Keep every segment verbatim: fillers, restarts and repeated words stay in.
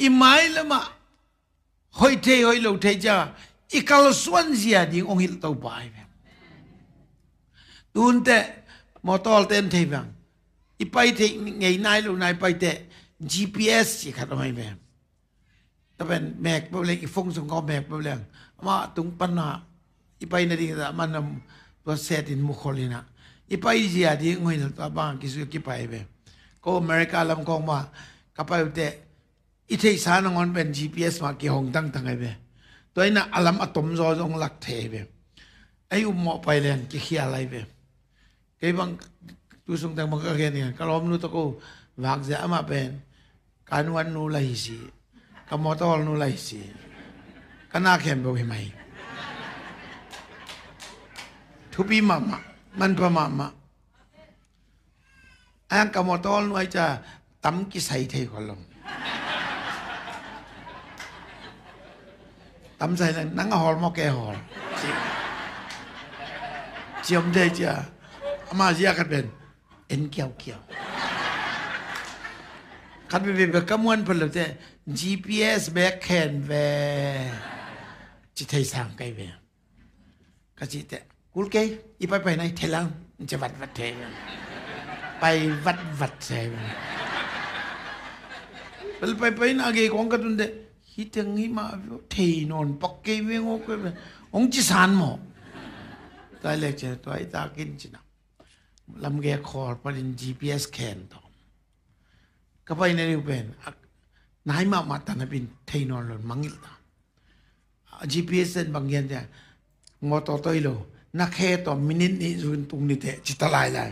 i mailamah hoih thei hoih lo thei ciang i kalsuan zia ding hong hilh Topa hi ve. Tunte motor ten thei vang i pai thei ngei nai lo nai pai te G P S ci khat om hi ve. Tapen mek peuh leng i phone sung kau mek peuh leng ama tung panna i pai nading ta manam tua setin mukhol hina i pai zia ding hong hilh Topa bang kisui kipai hi ve. Ko America lam kong ma ka pai ute i theihsa nangawn pen G P S mah kihong tangtang ahi ve. Tua ina a lam a tom zaw zong lak thei ahi ve. Ei ummawh pai leng kikhial ahi ve. Kei bang tu sung teng bang ka gen in ka lawmnu tawh ko vakzia amah pen ka nuan nu la hi si. Ka mawtaw nu la hi si. Ka na khempeuh hi mai. Thupi mahmah, manpha mahmah. Ang ka mawtaw nuai ca tam kisai thei khol lo. Tam sai nang a hawl maw ke hawl. Ciam thei cia ama zia khat pen en kiaukiau. Khat bebe ka muan phal lo te G P S bek khen ve. Ci thei sang kai ve. Ka cih teh kul kei i paipai nai thelang. Ci vatvat thei pai vatvat thei. Bel paipai na gei kong ka tun teh hi teng hi mah thei nawn pak kei veng aw kei veng hong ci san maw? Tua lek ci tua i takin cina lamge khawl panin G P S khen tawh ka pai na liu pen nai mahmah tan a bin thei nawn lo mangilh ta. G P S in bang gen cia mawtaw toi lo na khe tawh minit nih zun tung ni teh ci ta lailai.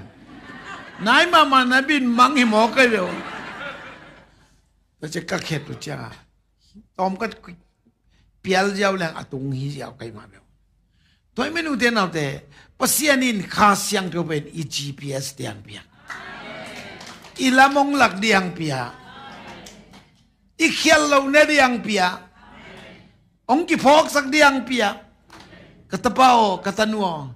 Nai mahmah na bin mang hi maw kai lo. Tua cia ka khet tu cia tawm ka pial ziau leng a tung hi ziau kai mah beu. Tua i menu te naute Pasian in Kha Siangtho pen i G P S diang pia i lamong lak diang pia i khial lo ne diang pia hong kiphawksak diang pia. Ka tapa aw ka tanu aw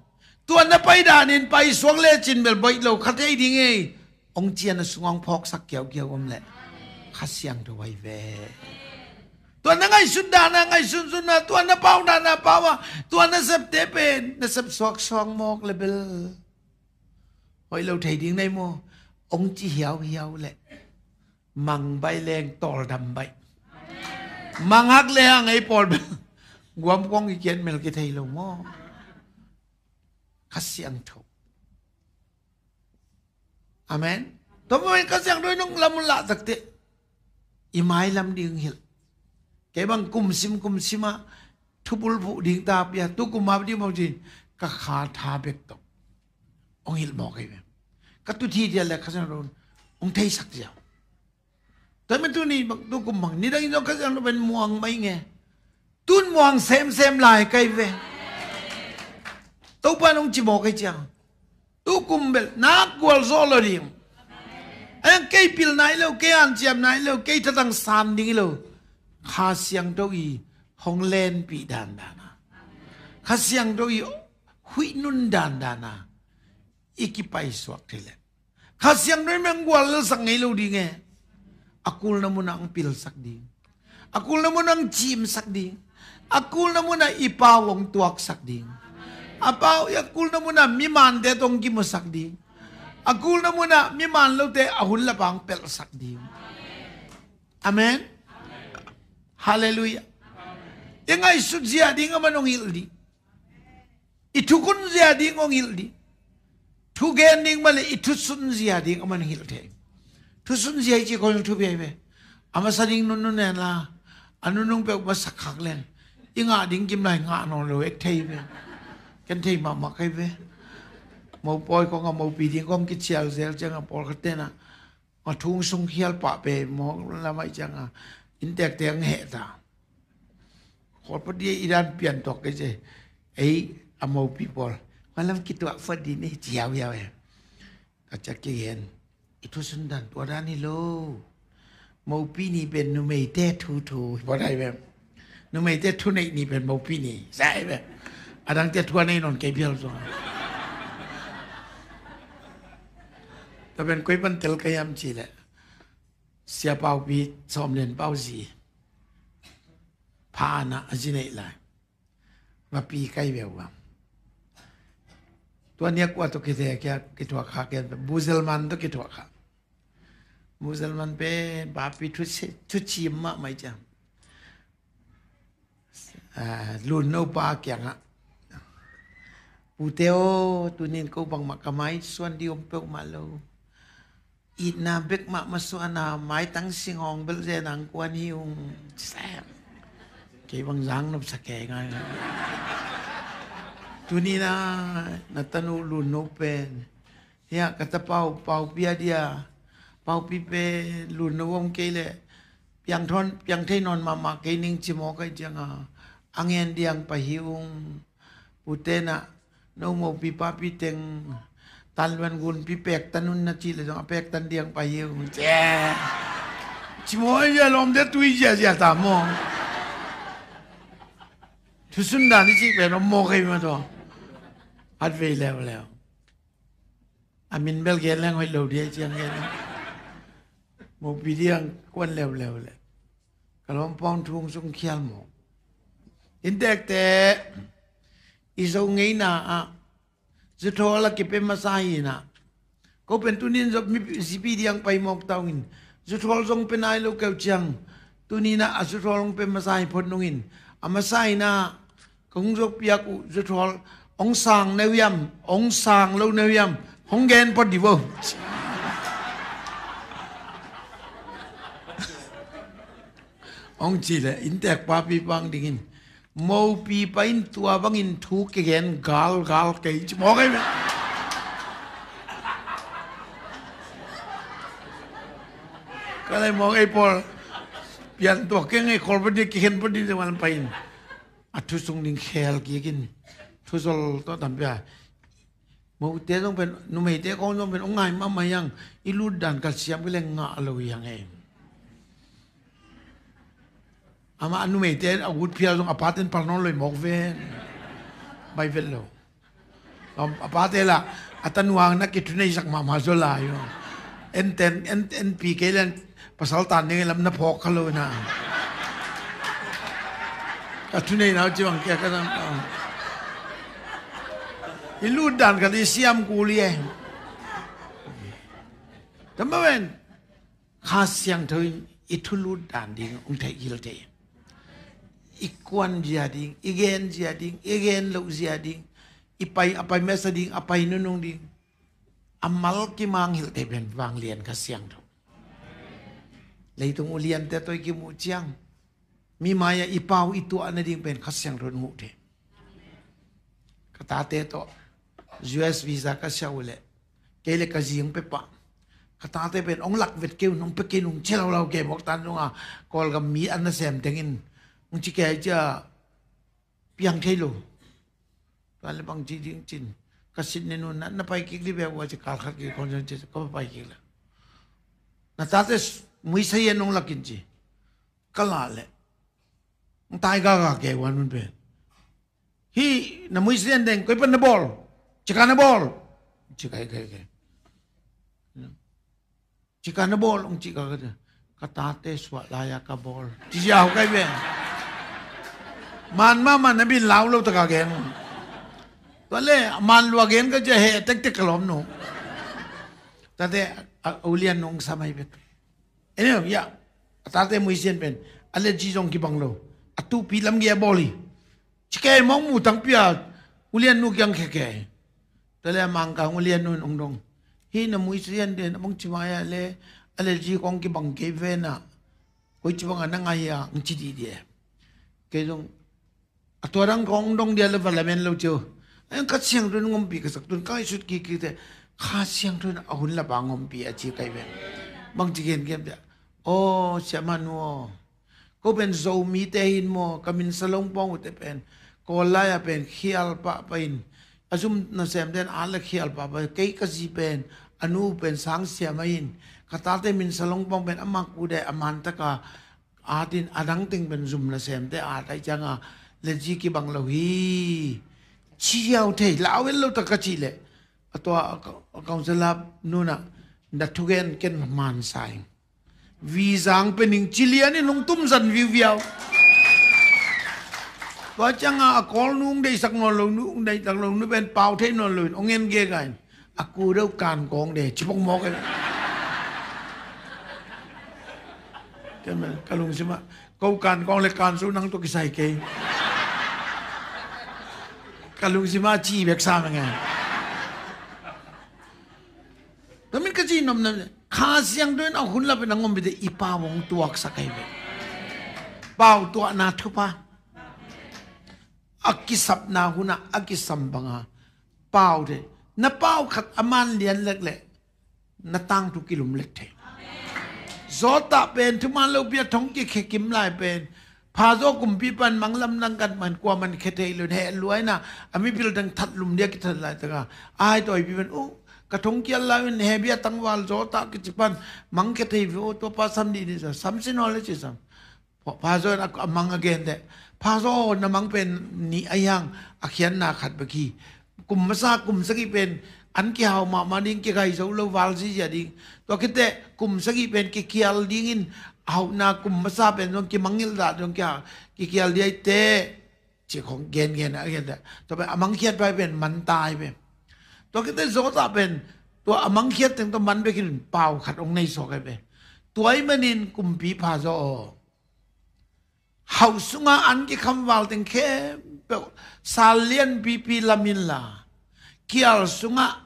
tua na pai danin pai suak lecin bel boih lo kha thei ding ei. Hong cian a sungah hong phawksak kiaukiau om leh Kha Siangtho ahi ve. Tua na ngaihsut dana ngaihsut suna tua na pau dana pau a tua na septe pen na sep suak suak mawk le bel hoih lo thei ding nei maw? Hong ci hiauhiau leh mang baih leng tawldam baih. Mang hak le hang ei pawl bel guam kong i kiat mel kithei lo maw? Kha Siangtho. Amen. Tua maw Kha Siangtho nong lam un lah takte i mailam ding hilh. Kei bang kumsim kumsima thubul phuh ding ta pia tu kum map ding mawk cin ka kha tha bek tawh hong hilh mawk ei ve. Ka tu thi dia le Kha Siangtho hong theisak ziau. Tua men tuni bang tu kum bang nidang in zong Kha Siangtho pen muang mai nge. Tun muang semsem lai kai ve. Topa nong ci mawk ei ciang tu kum bel nak gual zaw lo ding. Ayang kei pil nai lo kei hanciam nai lo kei thatang san ding hi lo. Kha Siangtho i hong lenpih dandana Kha Siangtho i huih nun dandana i kipaisuak thei leh Kha Siangtho in meng gual lelsak ngei lo ding e. A kulna munah ang pilsak ding. A kulna munah ang cimsak ding. A kulna munah i pau ang tuaksak ding. A pau a kulna munah mimante tong kimusak ding. A kulna munah miman lote a hun lapa ang pelhsak ding. Amen. Halleluiah. I ngaihsut zia ding a man hong hilh ding. I thukhun zia ding hong hilh ding. Thugen ding mah le i thusun zia ding a man hilh thei. Thusun zia i ci kong thupi ahi ve. A masa ding nunnun en la a nunnung peuh masak khak len i ngah ding kim lai ngah nawn lo ek thei ve. Ken thei mahmah kai ve. Mopawi kong a mopi ding kong kicial zel ciang a pawlkhat tenah a thung sung khial pah pe mawk lamah i ciang a inntekte ang heh ta. Khawlpawt dia i dan pian tuak kei ce. Ei a mopi pawl malam kituah phot dih ni ci hiauhiau e. Ka ciak kigen i thusun dan tua dan hi lo. Mopi ni pen numeite thu thu hi pawt ai ve. Numeite thuneih ni pen mopi ni sa ai ve. A dangte thua nei nawn kei bial zong. Tua pen koi pan tel ka hiam ci leh Sia Paupi Sawm Lian Pau zi Ana a zi neih lai. Mapi kai veu a. Tua nia kua tawh kitheh kia kithuah kha kia, Buzelman tawh kithuah kha. Buzelman pen papi thuci, thuci mahmah cia. Ah, lunno pa kiangah, "Pute aw, tunin ko bangmah ka mai suan di om peuhmah lo. Itna bek mah masuana maitang singhawng belh zen ang kuan hi ung." Sam. Kei bang zang nop sa kei ngai ngai. Tuni na, na tanu lunno pen. Hiah ka ta pau, paupi a dia. Paupi pen lunno om kei leh. Piang thon, piang thei nawn mahmah kei ning ci maw kai cianga. A ngen diang pai hi ung. Pute na, no mopi papi teng, tan luan gunpi pek tan un na cih le zong a pek tan diang pai hi uh. Ci maw, ia lawm dia tui ziazia ta maw. Thusun dan i cih pen om maw kei ma tawh. At vei leuleu. A min bel gen leng hoih lo dia ciang gen. Mopi diang kuan leuleu le. Ka lawm pawng thung sung khial maw. Inntekte i zo ngeina ah zuthawl a kipe masa hi na. Ko pen tunin zop mi zipi diang pai mawk ta ungin. Zuthawl zong pe nai lo keu ciang. Tunin ah a zuthawl hong pe masa hi phot nungin. A masa hi na kong zop piak uh zuthawl hong sang neuiam, hong sang lo neuiam, hong gen phot di vo. Hong ci le inntek papi pang dingin. Mopi pa in tua bangin thu kigen galgal kei ci mawk ei ve. Ka lai mawk ei pawl. Pian tua keng ei khol padi kikhen padi te wan pa in. A thu sung ding khel kikin. Thu zol tawh tam pia. Mote zong pen, numeite kong zong pen, ong ngai mahmah hiang, i lut dan ka siam ki leng ngah lo hiang e. Amah a numeite a ut phial zong a paten pal nawn loi mawk ven. Bai vet lo. A pate la, a tanuang na kithunei sak mahmah zo lai. En ten, en, en pi kei leng, pasal tan ding lam na phawk kha lo na. Ka thunei nau ci bang kia ka nam. I lut dan ka di siam kul i e. Tama wen. Kha Siangtho in i thu lut dan ding ong theih hil thei. I kuan zia ding, i gen zia ding, i gen loh zia ding, i pai, a pai mesa ding, a pai nunung ding. A mal kimang hilh thei pen vanglian Kha Siangtho. Leitung uliante tawh i kimuh ciang, mi mai-ah i pau i tuah nading pen Kha Siangtho in hong huh thei. Ka tate tawh U S visa ka siah uh leh, kei le ka zi hong pia pah. Ka tate pen hong lak vet kei un, hong pia kei un, hong cia laulau kei mawk tan zong a, Kawlgam mi an nasem tengin hong ci kei cia piang thei lo. Tua le bang ci ding cin. Ka sit nen un na, na pai kik di bek ua ci kal khat kik kon ci ka pai kik le. Na tate muisa hian nong lakin ci. Ka lah le. Nong tai gaga ke wan un pen. Hi na muisa hian deng koi pan na bawl. Cika na bawl. Cika, cika, cika. Cika na bawl, ong cika ka, ka tate suah lai-a ka bawl. Ci ziau kai ve. Man mahmah na bin lau lo taka gen. Tua le, man lua gen ka cia he tektek ka lawm no. Tate, a, a ulian nong samai bek. Ene, ya, a tate muisian pen. A le ci zong kibang lo. A tupi lam gia bawl hi. Ci kei mong mu tang pia, ulian nu kiang khe kei. Tua le a mangkang ulian nu in ong dong. Hi na muisian den, a mong ci mai a le, a le ci kong kibang kei ve na. Koi ci bang a na ngai a, ong ci di di e. Kei zong, a tua dang kong dong dia le va lamen lo cio. Ai, Kha Siangtho in ngompi ka sak tun, ka ngaihsut kik kik te. Kha Siangtho in a hun la ba ngompi a ci kai ve. Bang ci gen gen dia. O, siamah nu aw. Ko pen Zomite hin maw, ka min salong pawng uhte pen Kawl lai-a pen khial pahpah in, a zum nasemte in at le khial pahpah. Kei ka zi pen, a nu pen sang siam ahin, ka tate min salong pawng pen a mak uh deh a man taka at in, a dang teng pen zum nasemte at ahi cianga le zi kibang lo hi. Ci ziau thei, lau en lo tak ka cih leh, a tua a, a council a nunah na thugen ken man sa ing. Visa ong pe ning ci lian in hong tum zan viuviau. Tua ciangah a kawl nung deihsak nawn lo, nung deihsak lo, nu pen pau thei nawn lo in, ong en gega in, a ku deuh kan kawng de, cipok mawk e. Ka lungsimah, ko kan kawng le kan su nang tua kisai kei. Ka lungsimah ci bek sa menge. Tua min ka ci nopna, Kha Siangtho in a hun lap in a ngom bite i pau hong tuaksak ahi ve. Pau tuahna thupha. A kisapna hunah a kisam banga pau te. Na pau khat a man lian lek leh na tangthu kilum lek thei. Zawtah pen thuman lopi a thong kikhe kim lai pen, phazaw kumpi pan mang lamdang kan man kua man khe thei lo in, heh luaina a mipil dang that lum dia kithat lai taka, ai tawipi pen, uh, ka thong kial lai un, he bia tangval Zawtah kici pan mang khe thei ve uh, tua pa sam dih ni sa, sam sin aw le ci sam. Phazaw in a, a mang a gen teh. Phazaw na mang pen nih a hiang a khiatna khat bek hi. Kum masa, kum sagih pen an kihau mahmah ding, kigai zo lo val zizia ding. Tua khit teh kum sagih pen kikial dingin a hauhna kum masa pen zong kimangngilh dah dong kia kikial dih ahi teh. Ci khong gengen a gen teh. Tua pen a mangkhiat pai pen man tai pen. Tua khit teh Zawtah pen tua a mangkhiat teng tua man bekin pau khat hong nei suak ahi pen. Tua ahih manin kumpi phazaw aw, hauh sungah an kikhamval teng khempeuh sal lianpipi lam inla, kial sungah,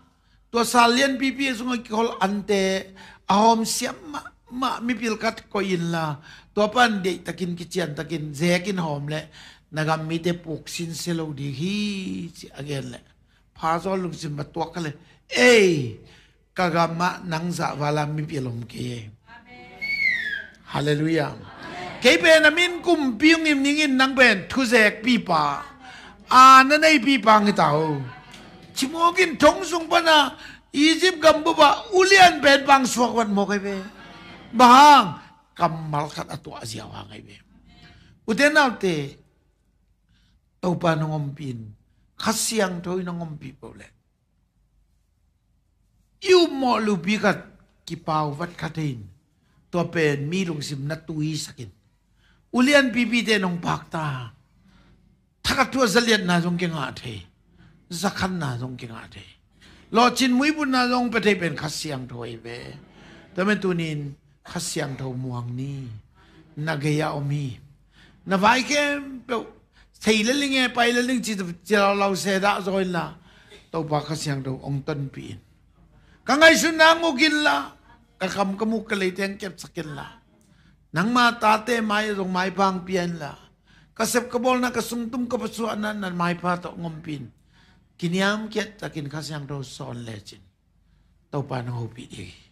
tua sal lianpipi sungah kikhol ante a hawm siam mahmah mipil khat koih inla, tua pan deihtakin kiciantakin zekin hawm leh na gam mite puk sinsia lo ding hi, ci a gen leh phazaw lungsim va tuak kha le, ei, ka gamah nang zahvala mipil om kei e. Halleluiah. Kei pen a min kumpi hong im ningin nang pen thuzekpipa, a na neipipa hong hi ta uh. Cimawkin thong sung pana Egypt gam bupah ulian pen pang suak vat mawk ahi ve. Bang hang? Kammal khat a tuah ziau hang ahi ve. Ute naute, Topa nong ompih in, Kha Siangtho in nong ompih peuh leh i upmawh lupi khat kipau vat khat in, tua pen mi lungsim na tuisakin, ulian pipite nong pakta, thakhat thu a zaliatna zong kingah thei, zakhanna zong kingah thei, lawhcin muibunna zong pia thei pen Kha Siangtho ahi ve. Tua men tunin Kha Siangtho muang ni. Na gei-ah om hi. Na vai khempeuh thei le ling e, pai le ling ci, ci laulau se dah zaw inla, Topa Kha Siangtho hong tonpih in. Ka ngaihsutna hong uk inla, ka kam ka muk ka leiteng kepsak inla, nangma tate mai-ah zong maipha hong pia inla, ka sep ka bawlna ka sungtum ka pasuahna na maipha tawh hong ompih in. Kiniamkhiat takin Kha Siangtho sawn lecin Topa nong hopih ding hi.